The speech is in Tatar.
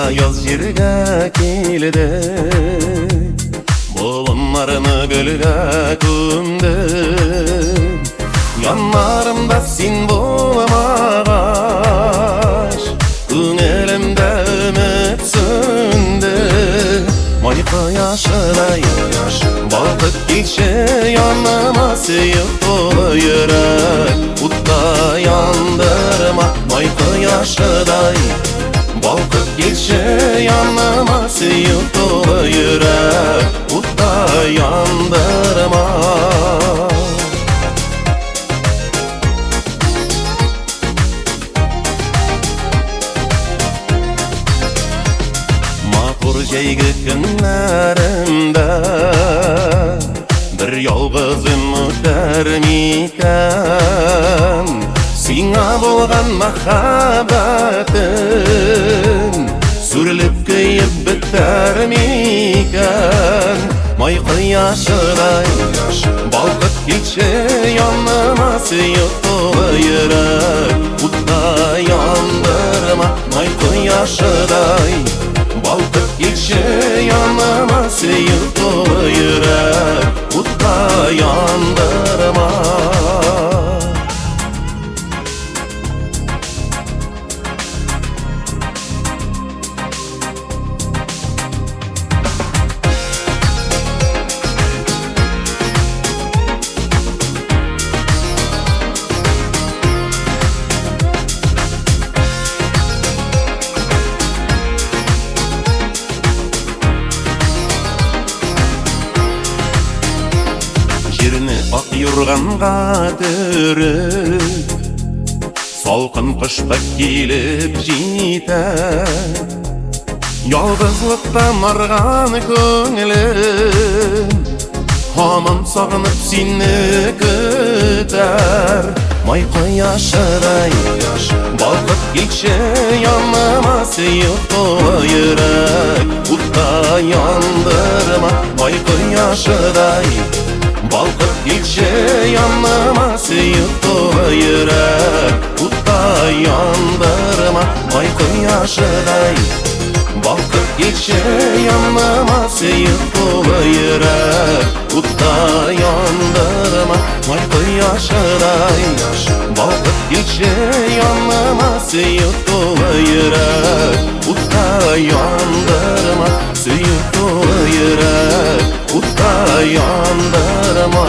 Чиста яз җиргә килде, болыннарны гөлгә күмде. Яннарымда син булмагач, күңелемдә өмет сүнде. Май кояшыдай балкып килче яныма, сөю тулы йөрәк, утта яндырма. Май кояшыдай балкып килче яныма, сөю тулы йөрәк, утта яндырма. Матур җәйге көннәремдә бер ялгызым үтәр микән? Сиңа булган мәхәббәтем сүрелеп көеп бетәр микән? Май кояшыдай балкып килче яныма, сөю тулы йөрәк, утта яндырма. Май кояшыдай балкып килче яныма, сөю тулы йөрәк, утта яндырма. Җирне ак юрганга төреп, салкын кышта килеп җитә. Ялгызлыктан арган күңелем һаман сагынып сине көтәр. Май кояшыдай балкып килче яныма, сөю тулы йөрәк, утта яндырма. Май кояшыдай балкып килче яныма, сөю тулы йөрәк, утта яндырма. Май кояшыдай балкып килче яныма, сөю тулы йөрәк, утта яндырма. Май кояшыдай балкып килче яныма, сөю тулы йөрәк, утта яндырма. Сөю тулы йөрәк, утта яндырма.